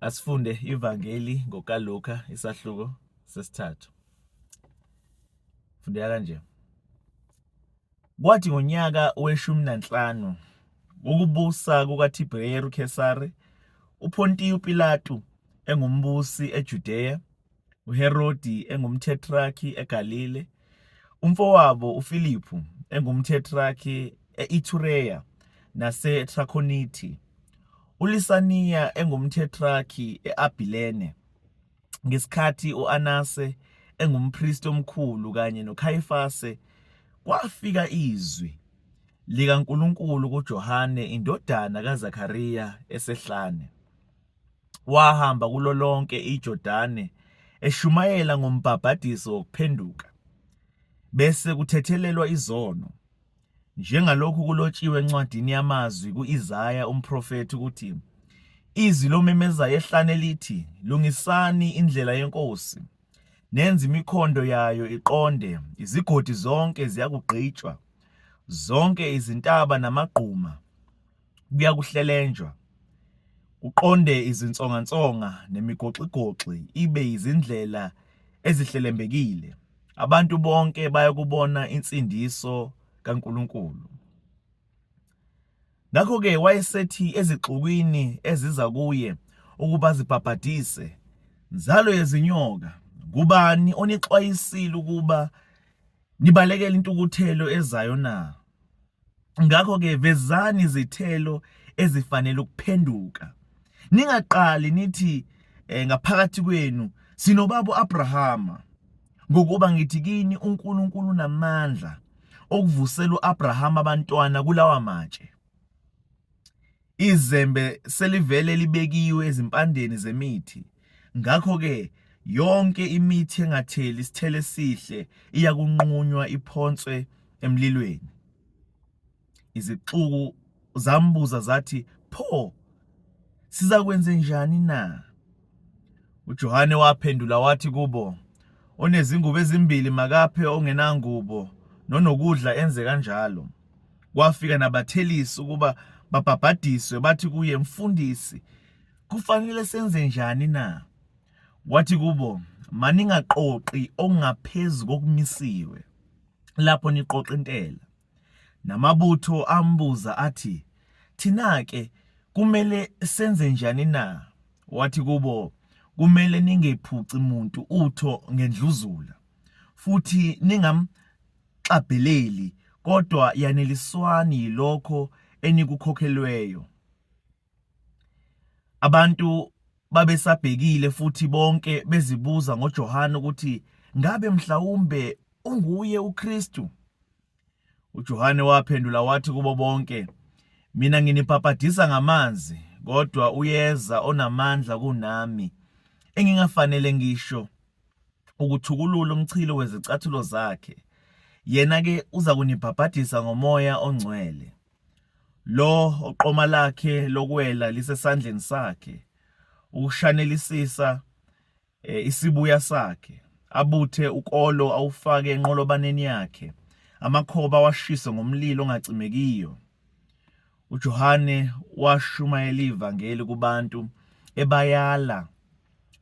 Asifunde ivangeli ngokaLuka isahluko sesithathu. Fundeka kanje. Kwathi ngonyaka weshumi nanhlanu wokubusa kukaTiberiyu Kesari, uPhontiyu Pilatu engumbusi eJudeya, uHerodi engumtetrarki eGalile, umfowabo uFiliphu engumtetrarki e-Ithureya naseTrakhonithi, uLisaniya engumtetrarki e-Abilene, ngesikhathi u-Anase engumpristi omkhulu kanye noKhayifase, kwafika izwi likaNkulunkulu kuJohane indodana kaZakariya esehlane. Wahamba kulo lonke iJordani eshumayela ngombhabhadiso wokuphenduka, bese kuthethelelwa izono. Njengalokhu kulotshiwe encwadini yamazwi ku-Isaya umprofethi ukuthi, Izwi lomemezayo ehlane lithi, Lungisani indlela yeNkosi, nenze imikhondo yayo iqonde, izigodi zonke ziyakugqitshwa, zonke izintaba namagquma kuyakuhlelenjwa, kuqonde izinsongansonga nemigoxigoxi ibe yizindlela ezihlelembekile. Abantu bonke bayakubona insindiso kaNkulunkulu. Ngakho-ke wayesethi ezixukwini eziza kuye ukuba zibhabhadise, Nzalo yezinyoka, ngubani onixwayisile ukuba nibalekele intukuthelo ezayo na? Ngakho-ke vezani izithelo ezifanele ukuphenduka. Ningaqali nithi ngaphakathi kwenu sinobaba uAbrahama, ngokuba ngithi kini uNkulunkulu unamandla okuvusela uAbrahama abantwana kulawa matshe. Izembe selivele libekiwe ezimpandeni zemithi. Ngakho-ke yonke imithi engatheli isithelo esihle iyakunqunywa iphonswe emlilweni. Izixuku zambuza zathi, Pho, sizakwenze njani na? UJohane waphendula wathi kubo, Onezingubo ezimbili makaphe ongenangubo, nonokudla enze kanjalo. Kwafika nabathelisi ukuba babhabhadiswe, bathi kuye, Mfundisi, kufanele senze njani na? Wathi kubo, Maningaqoqi okungaphezu kokumisiwe lapho niqoqa intela. Namabutho ambuza athi, Thina-ke kumele senze njani na? Wathi kubo, Kumele ningephuci muntu utho ngendluzula, futhi ningamxabheleli, kodwa yaneliswani yilokho enikukhokhelweyo. Abantu babesabhekile futhi bonke bezibuza ngoJohane ukuthi ngabe mhlawumbe unguye uKristu. UJohane waphendula wathi kubo bonke, Mina nginibhabhadisa ngamanzi, kodwa uyeza onamandla kunami, engingafanele ngisho ukuthukulula umchilo wezicathulo zakhe. Yena-ke uza kunibhabhadisa ngoMoya oNgcwele. Lo oqoma lakhe lokwela lisesandleni sakhe, ukushanelisisa isibuya sakhe, abuthe ukolo awufake enqolobaneni yakhe, amakhoba awashise ngomlilo ongacimekiyo. UJohane washumayela ivangeli kubantu ebayala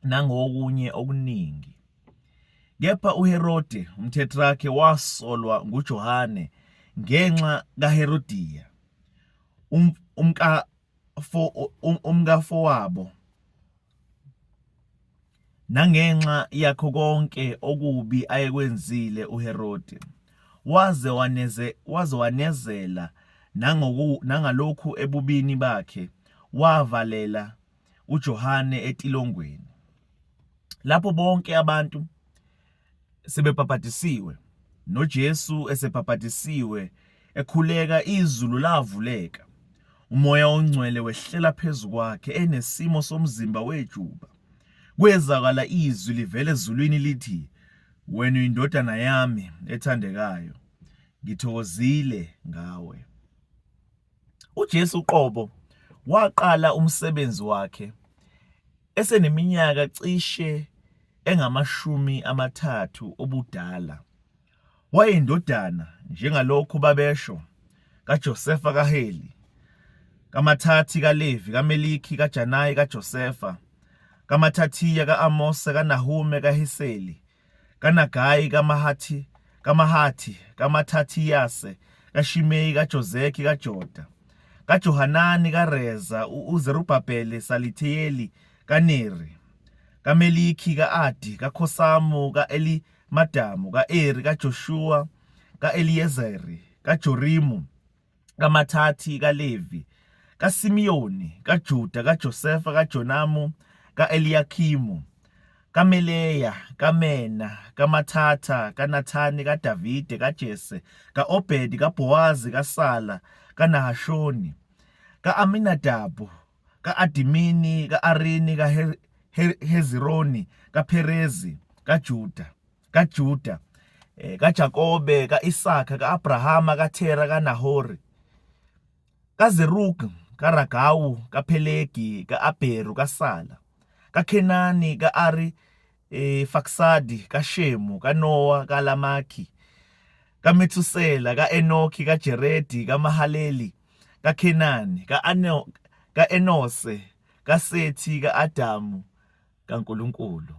nangokunye okuningi. Kepha uHerode umtetrarch wasolwa nguJohane ngenxa kaHerodiya umkafowabo nangenxa yakho konke okubi ayekwenzile uHerode. Waze waneze waze wanezela nangoku nangalokhu ebubini bakhe wavalela uJohane etilongweni. Lapho bonke abantu sebebhabhadisiwe noJesu esebhabhadisiwe ekhuleka izulu lavuleka umoya ongcwele wehlela phezu kwakhe enesimo somzimba wejuba kwezakala izwi livela ezulwini lithi wena uyindodana yami ethandekayo ngithokozile ngawe. UJesu uqobo waqala umsebenzi wakhe eseneminyaka cishe engamashumi amathathu ubudala. Wayeyindodana, njengalokhu babesho, kaJosefa kaHeli, kaMathathi kaLevi kaMeliki kaJanayi kaJosefa. kaMathathiya, ka-Amose, kaNahume, kaHeseli, kaNagayi, kaMahathi, kaMahathi, kaMathathiyase, kaShimeyi, kaJozeki, kaJoda, kaJohanani, kaReza, uZerubhabhele, Salithiyeli, kaNeri, kaMeliki, ka-Adi, kaKhosamu, ka-Elimadamu, ka-Eri, kaJoshuwa, ka-Eliyezeri, kaJorimu, kaMathathi, kaLevi, kaSimiyoni, kaJuda, kaJosefa, kaJonamu, ka-Eliyakimu, kaMeleya, kaMena, kaMathatha, kaNathani, kaDavide, kaJese, ka-Obedi, kaBhowazi, kaSala, kaNahashoni, ka-Aminadabu, ka-Adimini, ka-Arini, kaHezironi, kaPherezi, kaJuda, kaJuda, eh, kaJakobe, kaIsaka, kaAbrahama, kaThera, kaNahori, kaZerugi, kaRagawu, kaPhelegi, kaAbheru, kaSala, kaKhenani, kaAri, eh, Faksadi, kaShemu, kaNowa, kaLamaki, kaMethusela, kaEnoki, kaJeredi, kaMahaleli, kaKhenani, kaEnose, kaSethi, kaAdamu, kaNkulunkulu.